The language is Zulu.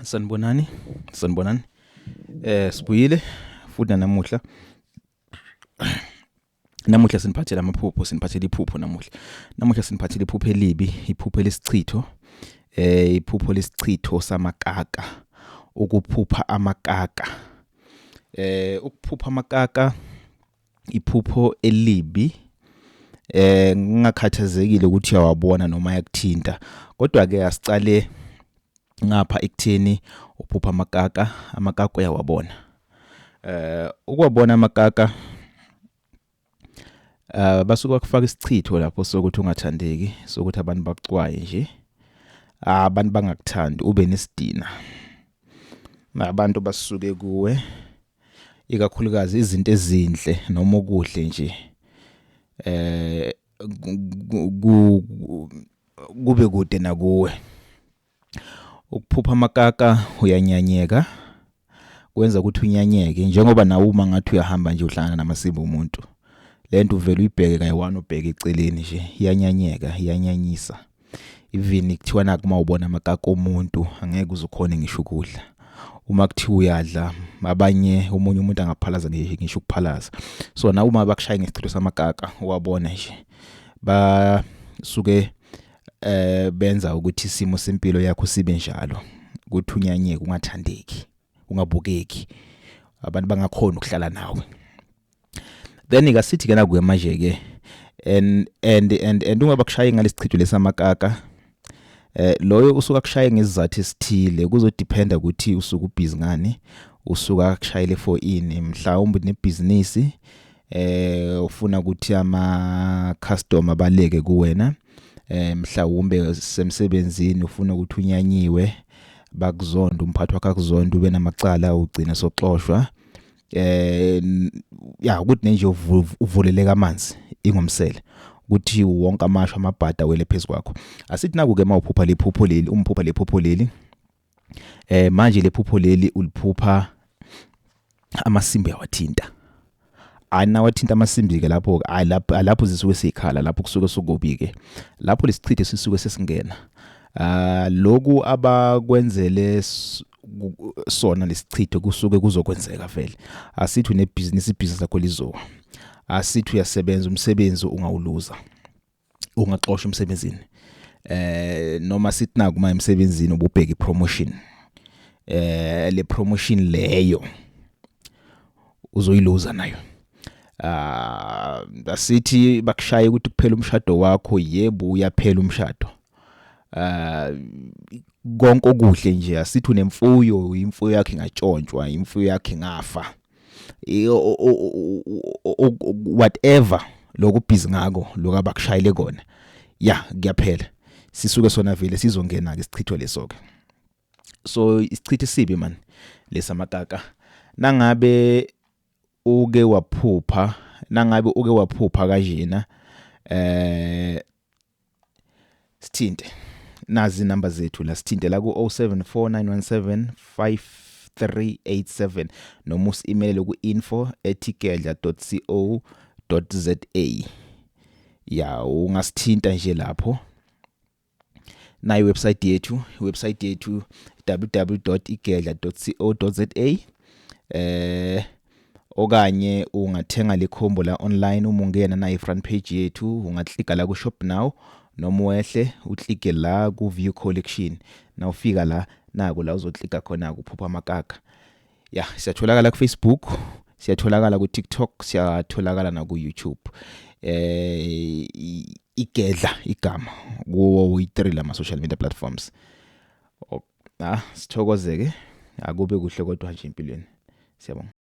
Sanibonani, sanibonani. Sibuyile futhi namuhla. Namuhla siniphathele amaphupho, siniphathele iphupho namuhla. Namuhla siniphathele iphupho elibi, iphupho lesichitho. Iphupho lesichitho samakaka. Ukuphupha amakaka. Ukuphupha amakaka iphupho elibi. Ngingakhathazekile ukuthi uyawabona noma ayakuthinta. Kodwa ke asicale ngapha ekutheni uphupha amakaka, amakaka uyawabona. Ukuwabona amakaka basuke bakufaka isichitho lapho sokuthi ungathandeki, sokuthi abantu bakuxwaye nje. Abantu bangakuthandi, ube nesidina. Abantu basuke kuwe, ikakhulukazi izinto ezinhle noma okuhle nje. Kube kude nakuwe. Ukuphupha amakaka uyanyanyeka, kwenza ukuthi unyanyeke njengoba nawe uma ngathi uyahamba nje uhlangana namasimba omuntu. Lento uvela uyibheke kayi-one, ubheke eceleni nje, iyanyanyeka, iyanyanyisa. Even kuthiwa naku uma ubona amakaka omuntu angeke uze ukhone ngisho ukudla. Uma kuthiwa uyadla abanye, omunye umuntu angaphalaza ngisho ukuphalaza. So nawe uma bakushaya ngesichitho samakaka uwabona nje, basuke benza ukuthi isimo sempilo yakho sibe njalo, ukuthi unyanyeke, ungathandeki, ungabukeki, abantu bangakhona ukuhlala nawe. Then ke sithi ke nakuye manje ke and uma bakushaye ngalesichitho lesamakaka, loyo usuka kushaye ngesizathu esithile, kuzodependa ukuthi usuka ubhizi ngani, usuka akushayele for ini. Mhlawumbe nebhizinisi, ufuna ukuthi ama customer baleke kuwena, mhlawumbe semsebenzini ufuna ukuthi unyanyiwe, bakuzonda, umphathi wakho akuzonda, ube namacala, ugcina soxoshwa, ya, ukuthi nje uvuleleka amanzi ingomsele, ukuthi wonke amasho amabhada wele phezukwakho. Asithi naku ke mawuphupha lephupho leli, umphupha lephupho leli, manje lephupho leli uliphupha amasimbi awathinta, anawathinta amasimbi ke lapho, hayi, lapho zisuke sikhala, lapho kusuke sokubi ke, lapho lesichithe sisuke sesingena. Lokhu abakwenzele sona lesichitho kusuke kuzokwenzeka vele. Asithi unebhizinisi, ibhizinisi lakho lizowa. Asithi uyasebenza, umsebenzi ungawuluza, ungaxoshwa emsebenzini. Noma sithi naku uma emsebenzini ububheka ipromotion, le promotion leyo uzoyiluza nayo. Asithi bakushaye ukuthi kuphela umshado wakho, yebo, uyaphela umshado. Konke okuhle nje, asithi unemfuyo, imfuyo yakhe ingatshontshwa, imfuyo yakhe ingafa, whatever lokhu busy ngako, lokho abakushayile kona, ya, kuyaphela. Sisuke sona vele sizongena ke isichitho leso ke. So isichitho esibi man lesamakaka. Nangabe uke waphupha, nangabe uke waphupha kanjena, sithinte, nazi inamba zethu la, sithinte la ku 0749175387 noma usi-email ku info@igedla.co.za. Ya, ungasithinta nje lapho. Nayi website yethu, iwebsite yethu www.igedla.co.za, okanye ungathenga le combo la online. Uma ungena nayi front page yethu, ungaklika la ku shop now noma wehle uklike la ku view collection. Nawufika la, nako la uzoklika khona kuphupha amakaka. Ya, siyatholakala ku Facebook, siyatholakala ku TikTok, siyatholakala na ku YouTube, Igedla igama kuwo yi3 lama social media platforms. Ah, sithokozeke, akube kuhle kodwa nje empilweni. Siyabonga.